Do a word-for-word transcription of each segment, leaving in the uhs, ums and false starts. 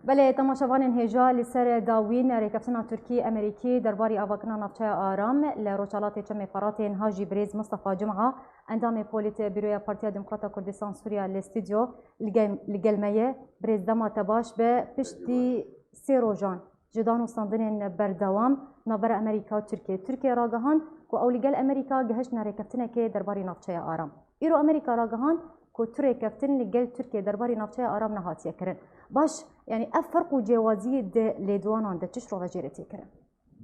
Belê, temaşevanên hêja, li ser dawîn rêkeftina Tirkî-Amerîkî derbarî avakirina navçeya Aram li Rojhelatê Çemê Feratê niha jî birêz Mistefa Cuma, endamê polîtbîroya Partiya Demokrata Kurdistan Sûriya li stûdyo li gel, li gel me ye. Birêz, dema te baş be. Piştî sê rojan ji danûstandinên berdewam navbera Amerîka û Tirkiyê, Tirkiye ragihand ku ew li gel Amerîka gihiştine rêkeftinekê derbarî navçeya Aram. Îro Amerîka ragihand ku tu rêkeftin li gel Tirkiye derbarî navçeya Aram nehatiye kirin. Baş, yanî ev ferq û cêwaziyê di lêdwanan de çi şirove jê re tê kirin?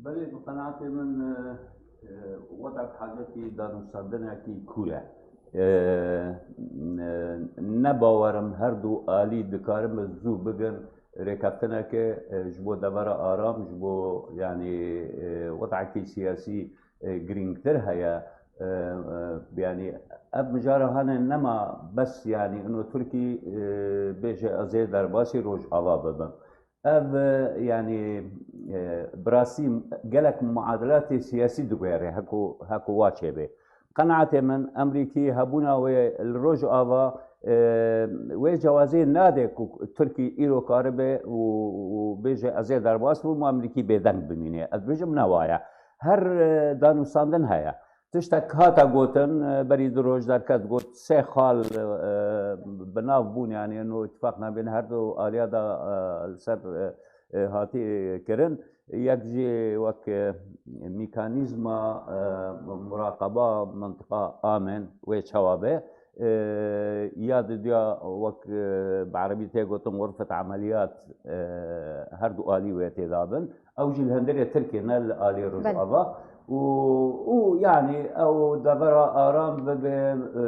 Belê, bi qenaetê min, e, e, weta bi hacetî danûstandinekî kûr e. E, e, ne bawer im her du alî dikarin bi zû bigin rêkeftineke, e, ji bo devera aram, ji bo, yanî, e, wet'ekî siyasî, e, girîngtir heye. E, e, yanî ev mijara hane nema bes, yanî ino Tirkî, e, bêje ez ê derbasî Rojava bibim. Ev, e, yanî, e, bi rastî gelek muadilatê siyasî diguhere, heko, heko wa çêbe. Qenaetê min, Emrîkî hebûna wê li Rojava, e, wê cewazê nade ku Tirkî îro karibe û, û bêje ez ê derbas bim û Emrîkî bêdeng bimîne. Ez dibêjim ne wa ye. Her, e, danûstandin heye. Tiştek hate gotin, e, berî du roj derket, got sê xal, e, bi nav bûn, yanî ino îtifaq nabên her du aliya de, e, li ser, e, e, hatî kirin. Yek jî wek, e, mekanîzma, e, muraqeba mintiqa amen wê çawa be, e, ya diduya wek, e, bi erebî tê gotin xurfet emeliyat, e, her du alî wê tê dabin. Ew jî li hundirê Tirkiyê, ne li alî Rojava. Û, û yanî ew devera aram bibe, e,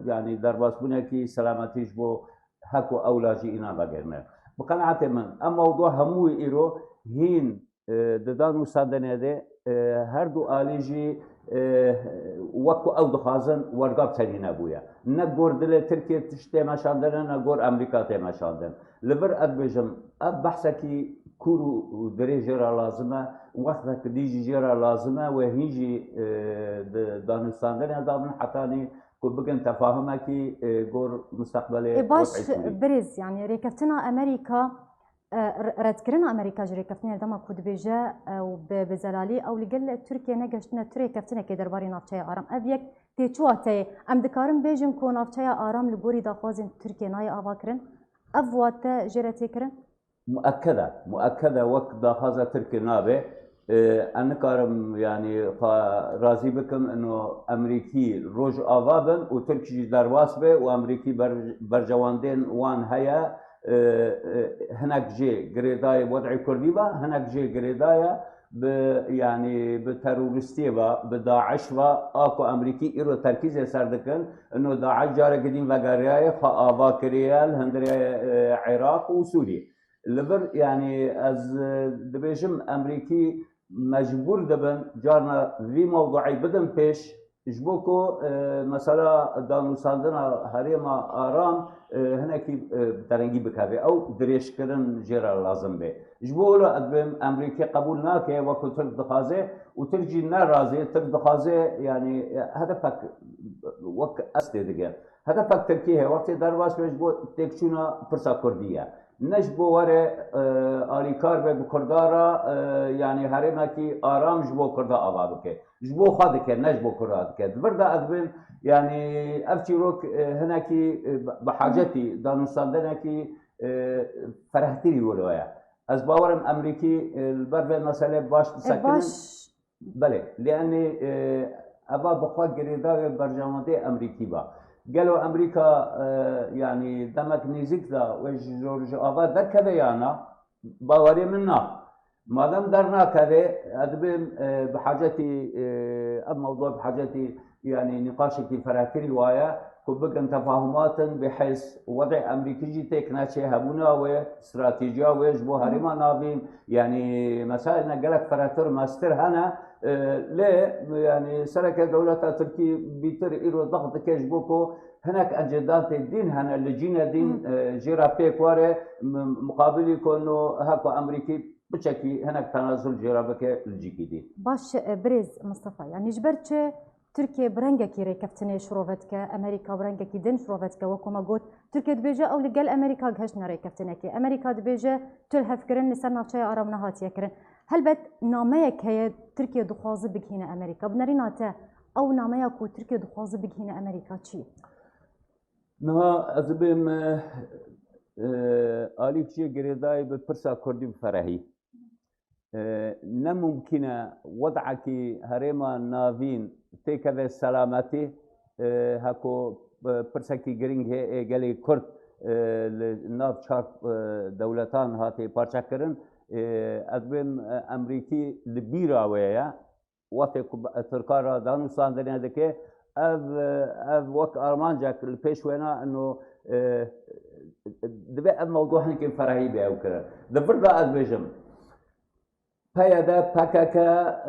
yanî derbasbûnekî selametî ji bo heko ew lajî înan vegerîne. Bi qenaetê min, ev mewdu hemû îro hîn, e, di danûstandinê de, e, her du alî jî, e, wek ku ew dixwazin, werga bi tenî nebûye. Ne gor dilê Tirkiyê tişt tê meşandin, ne gor Amerîka tê meşandin. Li vir ez dibêjim, ev behsekî kûr û, û dirêj jê re lazim e, wextek dî jî jê re lazim e, wê hîn jî, e, di danûstandinê de bin hetanî ku bigin tefahumekî, e, gor mustaqbelê Ê baş, wez'ê Sûrî. Birêz, yanî rêkeftina Amerîka, e, re-, redkirina Amerîka ji rêkeftinê dema ku dibêje, e, û bi, bi zelalî ew li gel Tirkiye negeştine tu rêkeftinekê derbarê navçeya Aram. Ev yek tê çi wateyê? Em dikarin bêjin ku navçeya Aram li gorî daxwazên Tirkiye nayê avakirin? Ev wate jê re tê kirin? Muekked e, muekked e, wek daxwaza Tirkiyê nabe. E, ez nikarim, yanî, xwe razî bikim ino Amerîkî Rojava bin û Tirk jî derbas be û Amerîkî ber-, berjewendên wan heye. E, e, hinek jê girêdayê wed'ê Kurdî ve, hinek jê girêdaye bi, yanî, bi terorîstiyê ve, bi DAIŞ ve, a ku Amerîkî îro terkîzê ser dikin. Ino DAIŞ carekî din vegeriyaye, xwe ava kiriye li hundirê, e, Iraq û Sûriyê. Li vir, yanî ez, e, dibêjim, Emrîkî mecbûr dibin carna vî mewduî bidin pêş, ji bo ku, e, mesela danûstandina herêma Aram, e, hinekî, e, bi terengî bikeve. Ew dirêjkirin jê re lazim bê. Ji bo wilo ez dibêm Emrîkî qebûl nake, wek ku Tirk dixwaze û Tirk jî ne razî, Tirk dixwaze, yanî, e, H D P wek ez tê digem. H D P Tirkiyê heye, wextê derbas be ji bo têkçûna pirsa Kurdî ye. Ne ji bo were, e, alîkar be bi Kurda re, e, yanî herêmekî aram ji bo Kurda ava bike. Ji bo xwe dike, ne ji bo Kurda dike. Di vir de ez dibêm, yanî ev çîrok, e, hinekî, e, bi, bi hacetî danûstandinekî, e, ferehtirî wilo ye. Ez bawer im Emrîkî, e, li ber vê meselê baş E, disekinin. Baş. Belê, lê enê, e, eva bi xwe girêdayê berjewendê Emrîkî ba. Gelo Emrîka, e, yanî demek nêzîk de wê ji Rojava derkeve ya na? Bawerê min na. Madem dernakeve, ez dibêm, e, bi hacetî, e, ev mewdu bi hacetî, yanî nîqaşekî ferehtirî waye ku bigin tefahumatin bi hêz. Wedê Emrîkî jî têk neçê, hebûna wê, stratejiya wê ji bo herêma navîn, yanî mesailne gelek ferehtir, mestir hene, e, lê, yanî sereke dewleta Tirkî bîtir îro dax dike ji bo ku hinek encedantê dîn hene li cîne dîn, Hı. e, jê re pêk were, m-, muqabilî ku no heko Emrîkî piçekî hinek tenazul jê re bike li cîkî dîn. Baş, e, birêz Mistefa, yanî ji ber çi Tirkiye bi rengekî rêkeftinê şirove dike, Amerîka bi rengekî din şirove dike. Wek ku me got, Tirkiye dibêje ew li gel Amerîka gihiştine rêkeftinekê. Amerîka dibêje tu li hevkirin li ser navçeya Aram nehatiye kirin. Helbet nameyek heye Tirkiye dixwaze bigihîne Amerîka. Bi nerîna te ew nameya ku Tirkiye dixwaze bigihîne Amerîka çi ye? Niha ez bêm, e, e, alîk jê girêdayî bi pirsa Kurdî bi ferehî. E, ne mumkîn e wed'ekî herêma navîn têkeve selametî, e, heko, e, pirsekî girîng hê ê gelê Kurd, e, li nav çar, e, dewletan hatiye parçekirin. E, ez bêm, e, Emrîkî li bîra wê ye. Wextê ku Tirkan re danûstandinê dike, ev, ev wek armancek li pêş wêna ino, e, divê ev mewdu hinekî ferehî bê ew kirin. Di vir de ez bêjim, P Y D, P K K,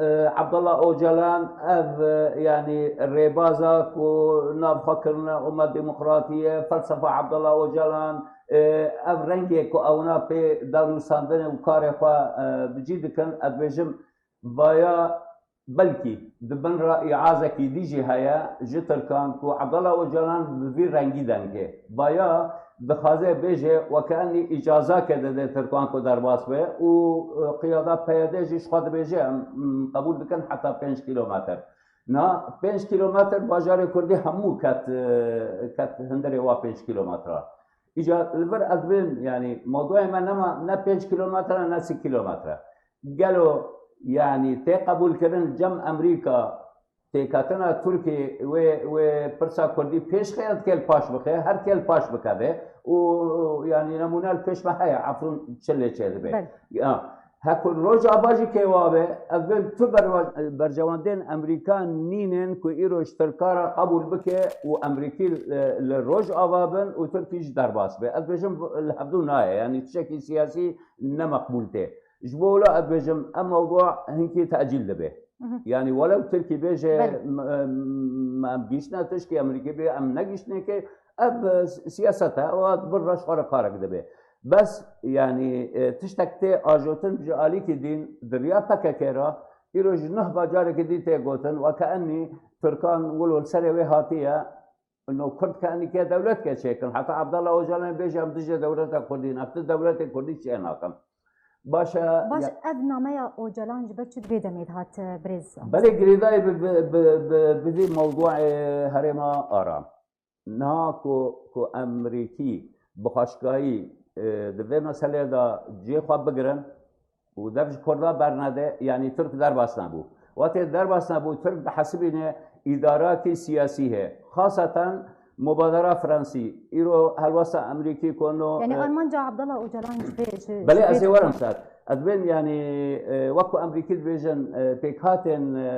e, Abdullah Ocalan, ev, e, yanî rêbaza ku nav xwe kirine Ummet Demokratî ye, felsefa Abdullah Ocalan, e, ev rengê ku ewna pê danûstandinê û karê xwe, e, bi cî dikin, ez bêjim, Vaya belkî di bin re îazekî dî jî heye ji Tirkan ku Abdullah Ocalan bi vî rengî dengê. Vaya dixwaze bêje weke enî îcazake dide Tirkan ku derbas be û, e, qiyada P Y D jî ji xwe dibêje em, em qebûl dikin heta pênc kîlometre. Na pênc kîlometre bajarê Kurdî hemû ket, e, ket hundirê wa pênc kîlometre. Îca li vir ez bêm, yanî mewduê me nema ne pênc kîlometre ne sî kîlometre. Gelo, yanî tê qebûlkirin cem Amerîka têketina Tirkiyê wê, wê pirsa Kurdî pêş xe ya dike li paş bixe, her kê li paş bikeve û, yanî nemûne li pêş me heye, Efrûn çi lê çêdibe. Belê. Ya, heko Rojava jî kê wa be, ez bêm tu berwa-, berjewendên Amerîka nînin ku îro ji Tirka re qebûl bike û Amerîkî li, li Rojava bin û Tirkî jî derbas be. Ez bêjim li hevdû nayê, yanî tiştekî siyasî ne meqbûl tê. Ji bo wilo ez bêjim, ev mewdu hinkî tecîl dibe. Mhm. Yanî welew Tirkî bêje, Belê. m-, m-, em gihîştine tişkî, Amerîkî bê em negihîştine ke, ev, e, siyaset e, ew di vir re ji xwe re karek dibe. Bes, yanî, e, tiştek tê ajotin ji alîkî din, di riya P K K re, îro ji nuh ve carekî din tê gotin, weke enî Tirkan wilo li serê wê hatiye, No Kurd ke enî ke dewlet ke çêkin. Heta Abdullah Ocalan bêje em dijî dewleta Kurdî ne. Ev tu dewletê Kurdî çê nakin. Baş e, Baş, ya- ev nameya Ocalan ji ber çi di vê demê de hat, e, birêz? Belê girêdayî bi, bi, bi, bi, bi vî mewduê herêma Aram. Niha ku, ku Amerîkî bi xweşkayî, e, di vê meselê de cihê xwe bigirin, û dev ji Kurda bernede, yanî Tirk derbas nebû. Wextê derbas nebû, Tirk dihesibîne îdarakî siyasî heye. Xaseten mubadera Fransî, îro helwesta Amerîkî ku no, Yanî e, armanca Abdullah Ocalan ji vê, ji, Belê, ji ez vê ê werim ser. Ez bêm, yanî, e, wek ku Amerîkî dibêjin, e, pêkhatên, e,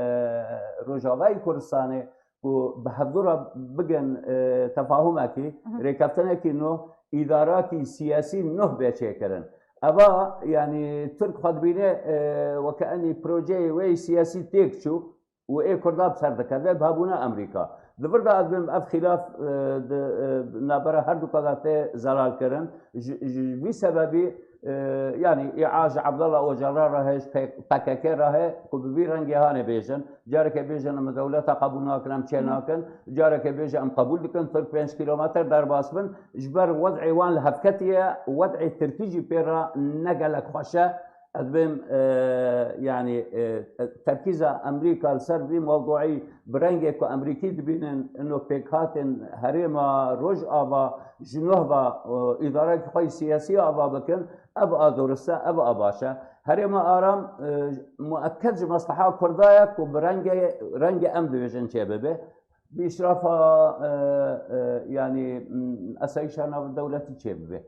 Rojavayê Kurdistanê, ku bi hevdû re bigin, e, tefahumekî, Mhm. rêkeftinekî nû, îdarakî siyasî nû bê çêkirin. Eva, yanî Tirk xwe dibîne, e, weke enî projeyê wê siyasî têk çû û ê Kurda bi ser dikeve, bi hebûna Amerîka. Di vir de ez bêm ev xîlaf, e, di, e, navbera her du qada tê zelal kirin. Ji, ji vî sebebî, e, yanî îa ji Abdullah Ocalan re heye, ji P K K re heye, ku bi vî rengê hanê bêjin. Careke bêjin em dewleta qebûl nakin, em çê nakin. Careke bêje em qebûl dikin, Tirk pênc kîlometre derbas bin. Ji ber wed'ê wan li hev ketiye, wed'ê Tirkî jî pê re ne gelek xweş e. Ez bêm, e, yanî, e, terkîza Amerîka li ser vî mewduî bi rengê ku Amerîkî dibînin, ino pêkhatên herêma Rojava ji nû ve, e, îdarekî xwe yî siyasî ava bikin, ev a durist e, ev a baş e. Herêma Aram, e, muekked ji mesleha Kurda ye ku bi rengê, rengê em dibêjin çêbibe. Bi îşrafa, e, e, yanî, m, esayîşa navdewletî çêbibe.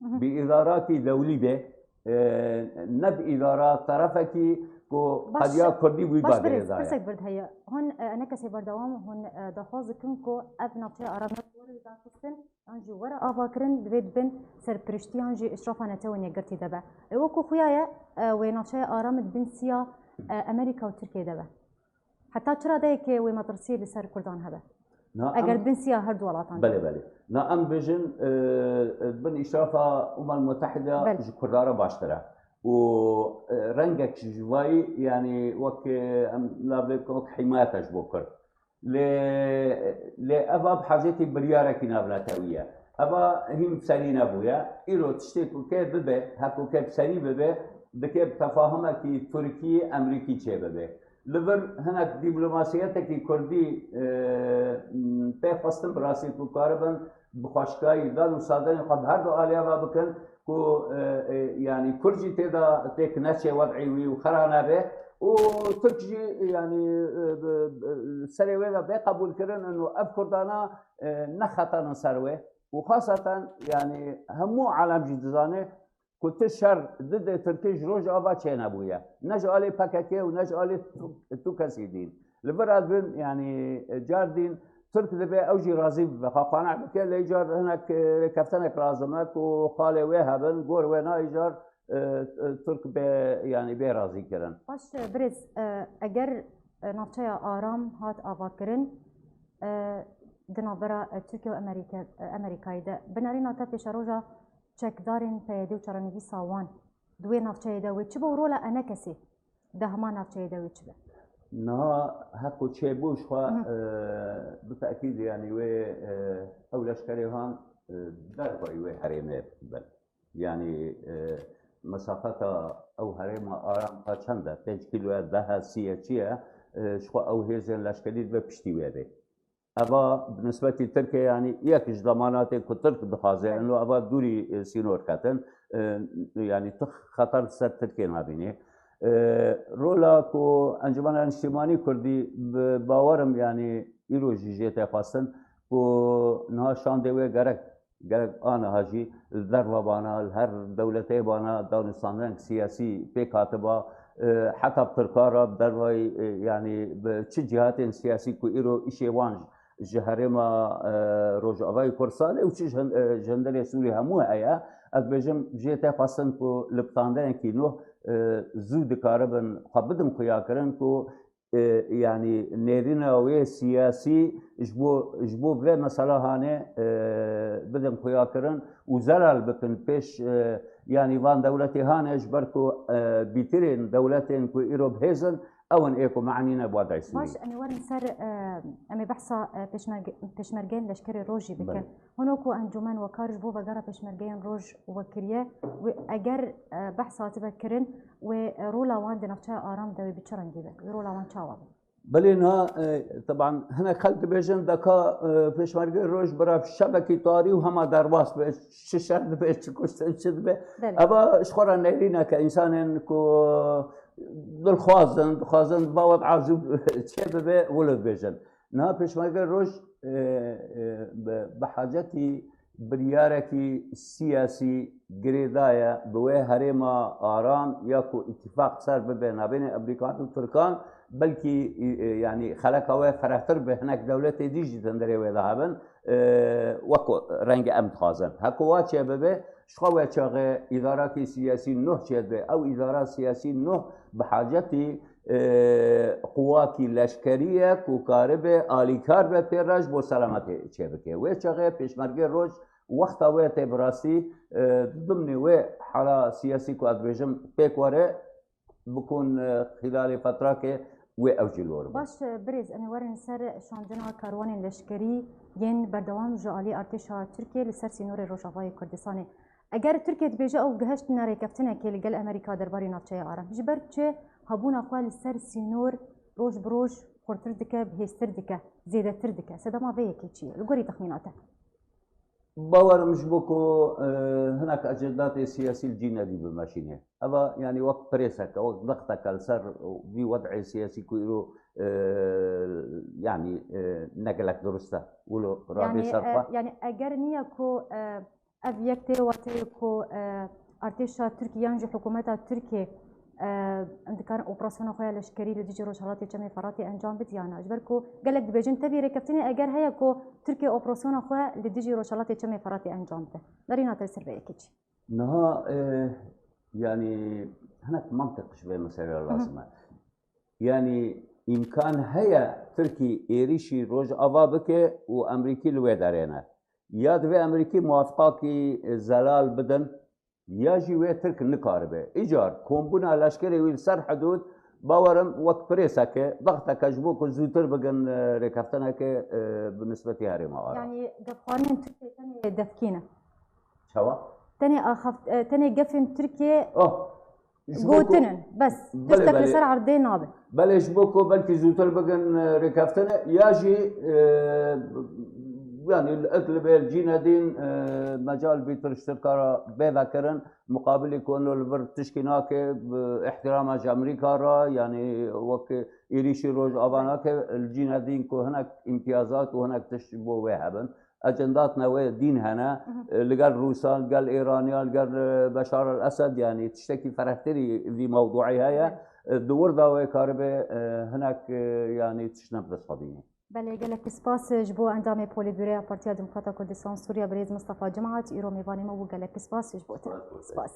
Mhm. Bi îdarakî dewlî be, e, ne bi îdara terefekî ku Baş, qediya Kurdî wî baş, birêz, baderê daye. Pirsek bird heye. Hûn, e, enekesê berdewam, hûn, e, daxwaz dikin ku ev navçeya Aram ne were daxistin, yan jî were avakirin, divê dibin serpiriştiyan jî îşrafa Netewên Yekgirtî de be. E, wekî xuya ye, e, wê navçeya Aram di bin siya, e, Amerîka û Tirkiyê de be. Heta çi radeyekê wê metirsiyê li ser Kurdan hebe? Na, Eger em di bin siya her du welatan. Belê, belê. Na, em bêjin, e, e, di bin îşrafa Umem Mutehîde Belê. ji Kurdan re baştir e. Û, e, rengek ji vayî, yanî wek, e, em navê wek hîmayet e ji bo Kurd. Lê, lê eva bi hacetî biryarekî navnetewî ye. Eva hîn bi serî nebûye. Îro tiştê ku kê bibe, heko kê bi serî bibe, dikê bi tefahumekî Tirkî, Emerîkî çêbibe. Li vir hinek dîplomasiyetekî Kurdî, e, m, tê xwestin bi rastî ku karibin bi xweşikayî dan û sadenê xwe bi her du aliya ve bikin ku, e, e, yanî Kurd jî tê de têk neçe wed'î wî û xera nebe û Tirk jî yanî, e, bi, bi, serê wê de bê qebûlkirin û ev Kurdana, e, nexetandin ser wê û xaseten yanî hemû alem jî dizane ku ti şer didê Tirkê ji Rojava çênebûye. Ne ji alî P K K û ne ji alî tu, tu kesî dîn. Li vir ez bim, yanî car dîn Tirk dibe ew jî razî bibe, xwe qane bike, lê car hinek, e, rêkeftinek lazim e ku xalê wê hebin, gor wê nayê car, e, e, Tirk bê, yanî bê razî kirin. Baş, e, birêz, e, eger, e, navçeya Aram hat avakirin, e, di navbera, e, Tirkiye û Emerîke-, e, Emerîkayê de, bi nerîna te pêşeroja çekdarên P Y D û çarenivîsa wan di wê navçeyê de wê çi be û rola enekesê di hema navçeyê de wê çi be? Niha heko çêbû ji xwe, Hı hı. e, bi tekîd, yanî wê, e, ew leşkerê han, e, dervayî wê herêmê bin. Yanî, e, mesafeta ew herêma Aram ta çend e? Pênc kîlo ye, deh e, sî ye, çi ye? E, ji xwe ew hêzên leşkerî dibe piştî wê bê. Eva bi nisbetî Tirkê, yanî yek ji demanatê ku Tirk dixwaze, Evet. eno eva dûrî, e, sînor ketin, e, yanî tu xeter li ser Tirkê nabînî. E, rola ku Encumena Niştimanî Kurdî, bi bawer im, yanî îro jî jê tê xwestin ku niha şandê wê gerek, gerek aniha jî li derva bana, li her dewletê bana danûstandineke siyasî pêk hatiba, e, heta bi Tirka re bi dervayî, e, yanî bi çi cihatên siyasî ku îro îşê wan ji herêma, e, Rojavayê Kurdistanê û çi ji hin-, e, ji hundirê Sûrî hemû heye. Ez dibêjim, jê tê xwestin ku li pitandinekî nû, e, zû dikaribin xwe bidin xuyakirin ku, e, yanî nêrîna wê siyasî ji bo, ji bo vê mesela hanê, e, bidin xuyakirin û zelal bikin pêş, e, yanî van dewletê hanê, ji ber ku, e, bîtirên dewletên ku îro bi hêz in, ew in ê ku me'nî ne bi wed'ê Sûrî. Baş, em ê werin ser, e, em ê behsa, e, pêşmerge-, pêşmergeyên leşkerê Roj jî bikin. Belê. Hûn wekû encûmen wekar ji bo vegera pêşmergeyên Roj wekiriye, wê eger, e, behs hatibe kirin, wê, e, rola wan di navçeya Aram de wê bi çi rengî be? Wê rola wan çawa be? Belê niha, e, teban hinek xelk dibêjin deka, e, pêşmergeyên Roj bira şevekî tarî û hema derbas be, çi şer dibe, çi kuştin, çi dibe. Belê. Eva ji xwe re nêrîneke însanên ku dilxwaz in, dixwazin ba wed'a zû çêbibe, wilo dibêjin. Niha Pêşmergeyên Roj, e, e, bi, bi hacetî biryarekî siyasî girêdaye bi wê herêma Aram ya ku îtîfaq ser bibe navbênê Emerîkan û Tirkan, belkî, e, e, yanî xeleka wê ferehtir bi hinek dewletê dî jî di hundirê wê de hebin, e, wek rengê em dixwazin. Heko wa çêbibe, ji xwe wê çaxê îdarakî siyasî nuh çêdibe. Ew îdara siyasî nuh bi hacetî, e, quwakî leşkerî ye ku karibe alîkar be pê re ji bo selametê çêbike. Wê çaxê Pêşmergê Roj wexta wê tê bi rastî, e, di dimnê wê hala siyasî ku ez dibêjim pêk were, bikun, e, xîlalê fetrakê wê ew jî lor bin. Baş, e, birêz, em ê werin ser şandina karwanên leşkerî yên berdewam ji alî artêşa Tirkiyê li ser sînorê Rojavayê Kurdistanê. Eger Tirkiye dibêje ew gihiştine rêkeftinekê li gel Amerîka derbarê navçeya Aram, ji ber çi hebûna xwe li ser sînor roj bi roj xurtir dike, bihêztir dike, zêdetir dike? Sedema vê yekê çi ye? Li gorî texmîna te? Bawer im ji bo ku, e, hinek ecendatê siyasî li cî nedî bimeşîne. Eva, yanî wek preseke, wek dexteke li ser vî wed'ê siyasî ku îro, e, yanî, e, ne gelek durust e. Wilo rabê Yanî, ser e, xwe. yanî eger niye ku, e, ev yek tê wateyê ku, e, artêşa Tirkiyê yan jî hikûmeta Tirkiyê, e, em dikarin operasyona xwe ya leşkerî li dijî Rojhelatê Çemê Feratê encam bidin ya na? Ji ber ku gelek dibêjin, tevî rêkeftinê eger heye ku Tirkiye operasyona xwe li dijî Rojhelatê Çemê Feratê encam bide. Nerîna te li ser vê yekê çi? Niha, e, yanî hinek mantiq ji vê meselê Hı hı. lazim e. Yanî îmkan heye Tirkî êrîşî Rojava bike û Emerîkî li wê derê ne. Ya divê Emerîkî muwafaqakî zelal bidin, ya jî wê Tirk nikaribe. Îcar kombûna leşkerê wî li ser hidûd Bawerim wek preseke, dexteke ji bo ku zûtir bigin, e, rêkeftineke, e, bi nisbetî herêma ara. Yani gefxwarinên Tirkiyê tenê defkî ne. Çawa? Tenê axaft, e, tenê gefên Tirkiyê Oh. Ji bo ku- gotin in. Bes. Belê, Tiştek belê. li ser erdê nabe. Belê ji bo ku belkî zûtir bigin, e, rêkeftinê ya jî, e, yani li Idlibê, li cînedîn, e, mecal bî tişteka re bê vekirin, muqabilî ku hûn li vir tişkî nake, bi îhtîrama ji Amerîka re, yani wek êrîşî Rojava nake, li cînedîn ku hinek îmtiyazat û hinek tişt ji bo wê hebin. Ecendatine wê dîn hene, e, li gel Rûsan, li gel Êraniyan, li gel, e, Beşar el Esed, yani tiştekî ferehtirî vî mewduî heye. E, di wir de wê karibe, e, hinek, e, yani tiştine bi dest xwe bîne. Belê, gelek spas ji bo endamê Polîtbüroya Partiya Demokrata Kurdistan Sûriye birêz Mistefa Cimat, îro mêvanê me bû, gelek spas ji bo te. Spas.